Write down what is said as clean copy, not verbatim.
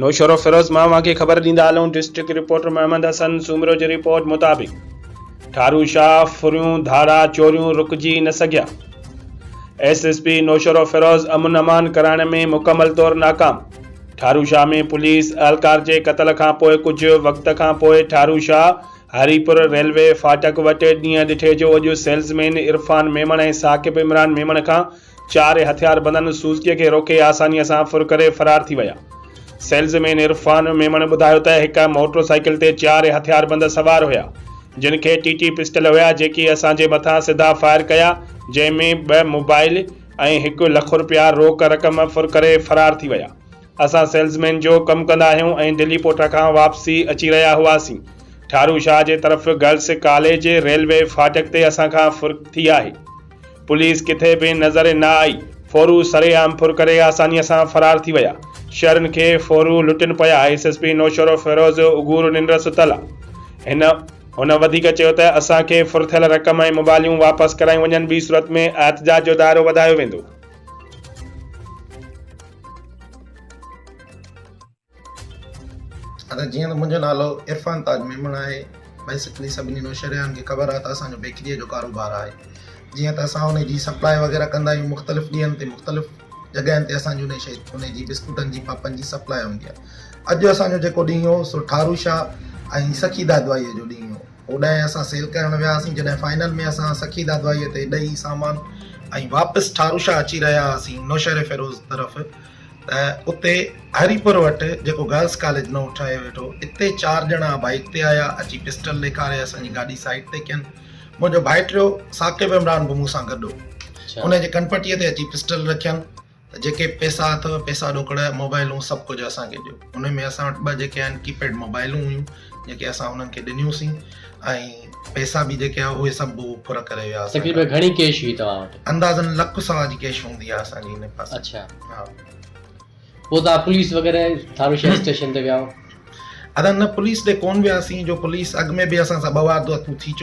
نوشهروفيروز مان اوهان کي خبر ڏيندا هلون ڊسٽرڪٽ رپورٽر محمد حسن سومرو جي رپورٽ مطابق ٺارو شاهه ڦريون ڌاڙا چوريون رڪجي نه سگهيا ايس ايس پي نوشهروفيروز امن امان ڪرائڻ ۾ مڪمل طور ناڪام ٺارو شاهه ۾ پوليس اهلڪار جي قتل کان پوء ڪجهه وقت کان پوء ٺارو شاهه هريپور ريلوي ڦاٽڪ وٽ ڏينهن ڏٺي جو اڄ سيلزمين عرفان ميمڻ ۽ ثاقب عمران ميمڻ کان چار هٿياربندن سوزڪي کي روڪي آسانيء سان ڦر ڪري فرار ٿي ويا. سيلز مين عرفان ميمڻ ٻڌايو ته هڪ موٽر سائيڪل تي چار هٿياربند سوار هيا، جن کي ٽي ٽي پسٽل هيا، جيڪي اسان جي مٿان سڌا فائر ڪيا، جنهن ۾ ٻه موبائل ۽ هڪ لک رپيا روڪ رقم ڦر ڪري فرار ٿي ويا. اسان سيلز مين جو ڪم ڪندا آهيون ۽ دلي پوٽا کان واپسي اچي رهيا هئاسين. ٺارو شاهه جي طرف گرلس ڪاليج ريلوي ڦاٽڪ تي اسان کان ڦر ٿي آهي. پوليس ڪٿي به نظر نه آئي، ڦورو سرعام ڦر ڪري آسانيء سان فرار ٿي ويا، شهرين کي ڦورو لٽن پيا، ايس ايس پي نوشهروفيروز اگهور ننڊ ستل آ. هن هن وڌيڪ چيو ته اسان کي ڦر ٿيل رقم ۽ موبائليون واپس ڪرايون وڃن ٻي صورت ۾ احتجاج جو دائرو وڌايو ويندو. ادا جيئن ته منهنجو نالو عرفان تاج ميمڻ آهي بيسڪلي سڀني نوشهريان کي خبر آهي ته اسان جو بيڪريء جو ڪاروبار آهي جيئن ته اسان ان جي سپلاء وغيره ڪندا آهيون مختلف ڏينهن تي مختلف جڳهين تي اسان جي ان شي ان جي بسڪوٽن جي پاپن جي سپلاء هوندي آهي اڄ اسان جو جيڪو ڏينهن هو سو ٺارو شاهه ۽ سخي دادوائيء جو ڏينهن هو اوڏانهن اسان سيل ڪرڻ وياسين جڏهن فائنل ۾ اسان سخي دادوائيء تي ڏئي سامان ۽ واپس ٺارو شاهه اچي رهيا هئاسين نوشهرفيروز طرف ته اتي هريپور وٽ جيڪو گرلس ڪاليج نئون ٺهيو ويٺو اتي چار ڄڻا بائيڪ تي آيا اچي پسٽل ڏيکاري اسان جي گاڏي سائيڊ تي ڪين منهنجو ڀائٽيو ثاقب عمران به مون سان گڏ هو ان جي ڪنپٽي تي اچي پسٽل رکين ته جيڪي پيسا اٿو پيسا ڏوڪڙ موبائلون سڀ ڪجهه اسان کي ڏيو ان ۾ اسان وٽ ٻه جيڪي آهن ڪي پيڊ موبائلون هيون جيڪي اسان انهن کي ڏنيون سين ۽ پئسا به جيڪي هئا اهي سڀ به هو ڦر ڪري ويا اسان تقريبا کان. گهڻي ڪيش هئي توهان وٽ؟ اندازن لک سوا جي ڪيش هوندي آهي اسان جي هن پاسي. اڇا ها. پوء توهان پوليس وغيره ٿارو شهر اسٽيشن تي ويا هئو؟ ادا نه پوليس ڏي ڪون وياسين جو پوليس اڳ ۾ به اسان سان ٻه وارداتون ٿي چڪيون.